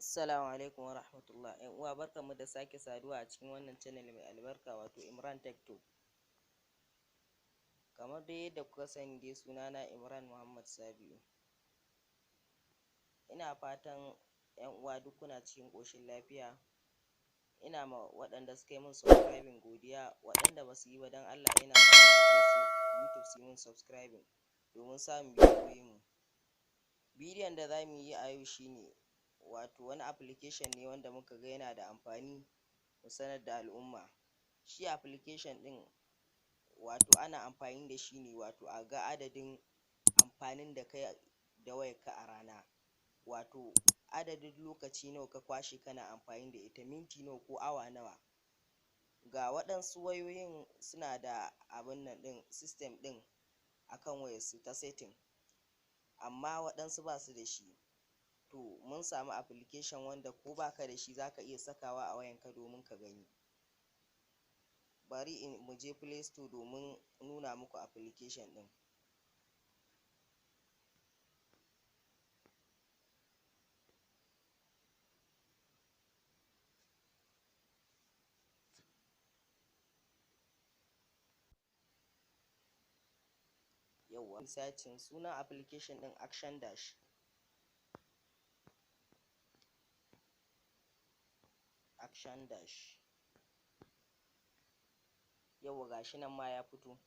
Assalamu alaikum wa rahmatullah. ‘Yan uwa, barkanmu da sake saduwa a cikin wannan channel mai albarka, wato Imran Tech Talk. Kamar dai yadda kuka sani dai, sunana Imran Muhammad Sabi'u. Ina fatan ‘yan uwa duk kuna cikin ƙoshin lafiya. Ina ma waɗanda suka yi min subscribing godiya, waɗanda ba su yi ba, don Allah ina son su je su YouTube su yi min subscribing domin samun bidiyoyinmu. Bidiyon da za mu yi a yau shine wato wani application ne wanda muka ga yana da amfani mu sanar da al'umma. Shi application ɗin, wato ana amfani da shi ne wato a ga adadin amfanin da ka yi da wayarka a rana, wato adadin lokaci nawa ka kwashe kana amfani da ita, minti nawa ko awa nawa. Ga waɗansu wayoyin suna da abun nan ɗin, system ɗin akan wayarsu ta setting, amma waɗansu ba su da shi. To mun samu application wanda ko baka da shi zaka iya sakawa a wayanka domin ka gani. Bari in mu je Play Store domin nuna muku application ɗin. Yawwa, searching sunan application ɗin Action Dash. Action Dash. Yawwa, gashi nan ma ya fito.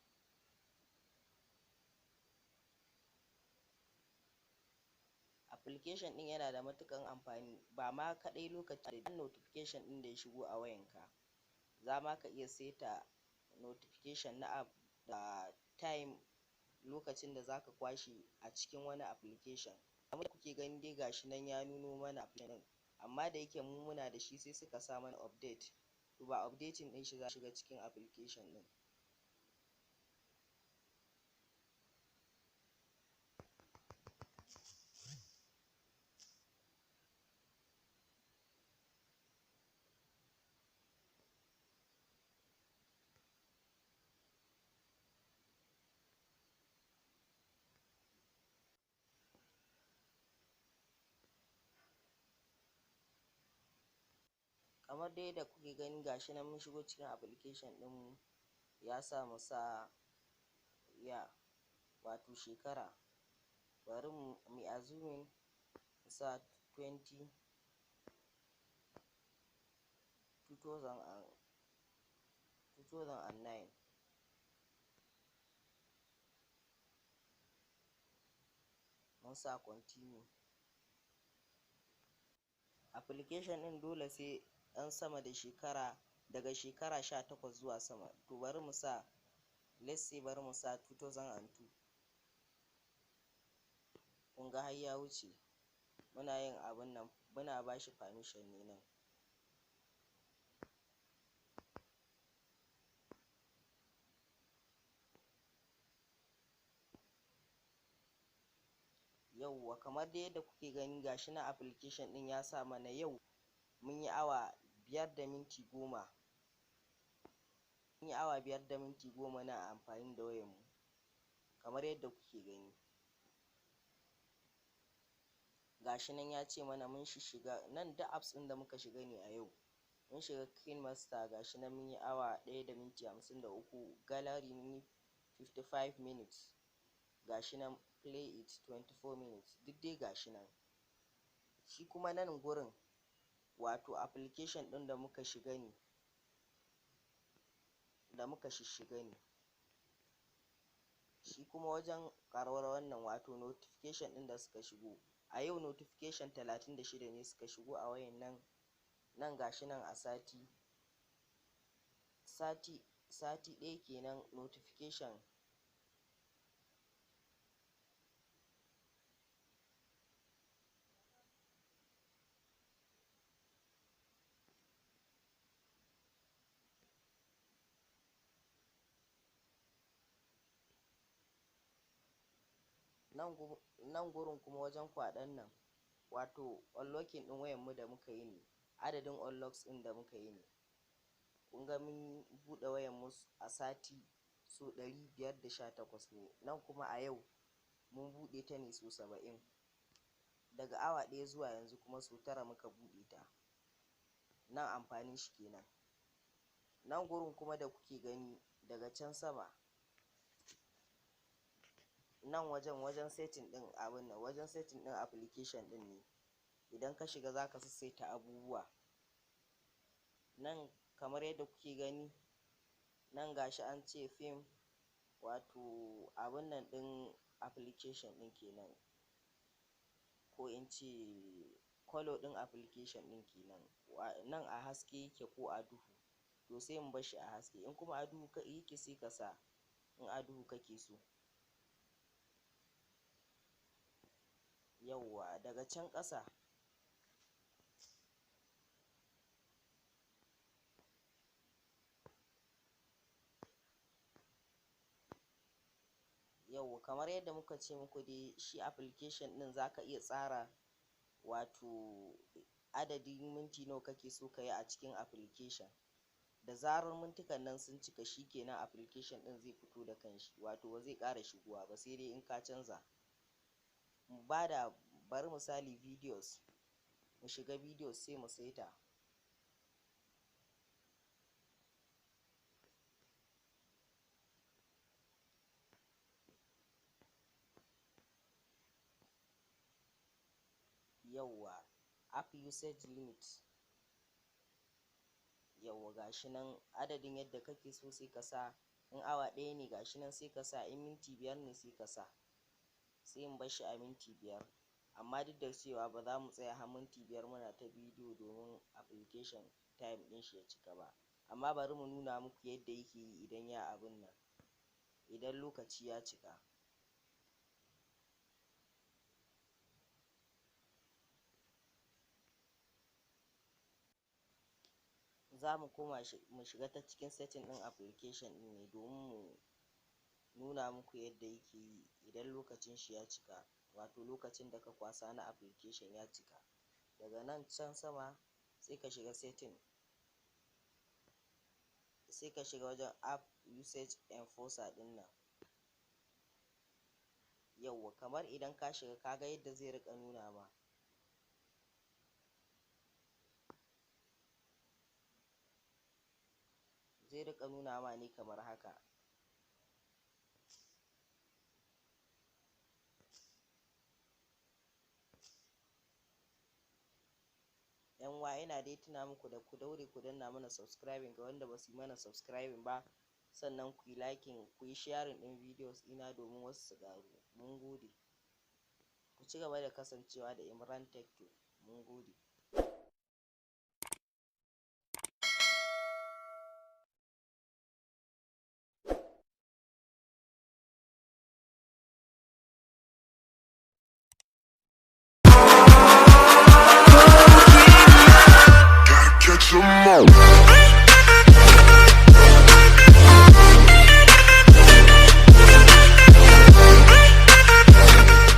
Application ɗin yana da matuƙan amfani, ba ma kaɗai lokacin da notification ɗin da ya shigo a wayanka. Za ma ka iya saita notification na app da time, lokacin da zaka kwashe a cikin wani application. Kamar kuke gani dai, gashi nan ya nuno mana application ɗin, amma da yake mu muna da shi, sai suka sa mana update. To ba updating ɗin shi za shiga cikin application ɗin. Kamar dai yadda kuke gani, gashi nan mun shigo cikin application ɗinmu, ya sa mu sa ya wato shekara. Bari mu yi assuming mu sa 20 and 2009. Mun sa continue. Application ɗin dole sai ɗan sama da shekara, daga shekara 18 zuwa sama. To bari mu sa, let's say, bari mu sa 2002. Kun ga har ya wuce. Muna yin abun nan, muna ba shi permission ne nan. Yauwa, kamar dai yadda kuke gani, gashi nan application ɗin ya sa mana yau mun yi awa 5 da minti 10. Mun yi awa 5 da minti 10 na amfani da wayarmu, kamar yadda kuke gani. Gashi nan ya ce mana mun shishiga nan, duk apps ɗin da muka shiga ne a yau. Mun shiga KineMaster, gashi nan mun yi awa 1 da minti 53, gallery mun yi 55 minutes, gashi nan play it 24 minutes, duk dai gashi nan. Shi kuma nan gurin, wato application ɗin da muka shiga ne, da muka shishiga ne. Shi kuma wajen ƙararrawar nan, wato notification ɗin da suka shigo a yau, notification 36 ne suka shigo a wayan nan. Nan gashi nan a sati, sati ɗaya kenan, notification. Nan gurin kuma wajen kwaɗon nan, wato unlocking ɗin wayan mu da muka yi ne, adadin unlocks ɗin da muka yi ne. Kun ga mun buɗe wayan mu a sati so 518 ne, nan kuma a yau mun buɗe ta ne so 70. Daga awa 1 zuwa yanzu kuma sau 9 muka buɗe ta. Nan amfanin shi kenan. Nan gurin kuma da kuke gani daga can sama, nan wajen setting ɗin abun nan, wajen setting ɗin application ɗin ne. Idan ka shiga zaka sassaita abubuwa. Nan kamar yadda kuke gani, nan gashi an ce theme, wato abun nan ɗin application ɗin kenan, ko in ce colour ɗin application ɗin kenan. Nan a haske yake ko a duhu, to sai mu bar shi a haske. In kuma a duhu yake sai ka sa in a duhu kake so. Yawwa, daga can ƙasa yawwa, kamar yadda muka ce muku dai, shi application ɗin zaka iya tsara wato adadin minti nawa kake so kayi a cikin application. Da zarar mintukan nan sun cika, shikenan application ɗin zai fito da kanshi, wato ba zai ƙara shigowa ba sai dai in ka canza. Mu bada bari misali videos, mu shiga videos sai mu saita. Yawwa, app usage limit. Yawwa, gashi nan adadin yadda kake so sai ka sa. In awa 1 ne gashi nan sai ka sa, in minti 5 ne sai ka sa. Sai mu bar shi a minti 5, amma duk da cewa ba za mu tsaya har minti 5 muna ta bidiyo domin application time ɗin shi ya cika ba, amma bari mu nuna muku yadda yake yi idan ya abun nan, idan lokaci ya cika. Za mu koma mu shiga ta cikin setting ɗin application ɗin ne domin mu nuna muku yadda yake yi idan lokacin shi ya cika, wato lokacin da ka kwasa na application ya cika. Daga nan can sama sai ka shiga setting, sai ka shiga wajen app usage enforcer ɗin nan. Yawwa, kamar idan ka shiga ka ga yadda zai riƙa nuna ma. Zai riƙa nuna ma ne kamar haka. Yan uwa, ina dai tuna muku da ku daure ku danna mana subscribing ga wanda basu yi mana subscribing ba, sannan ku yi liking, ku yi sharing ɗin videos ɗina domin wasu su ƙaru. Mun gode. Ku ci gaba da kasancewa da Imran Tech Talk. Mun gode.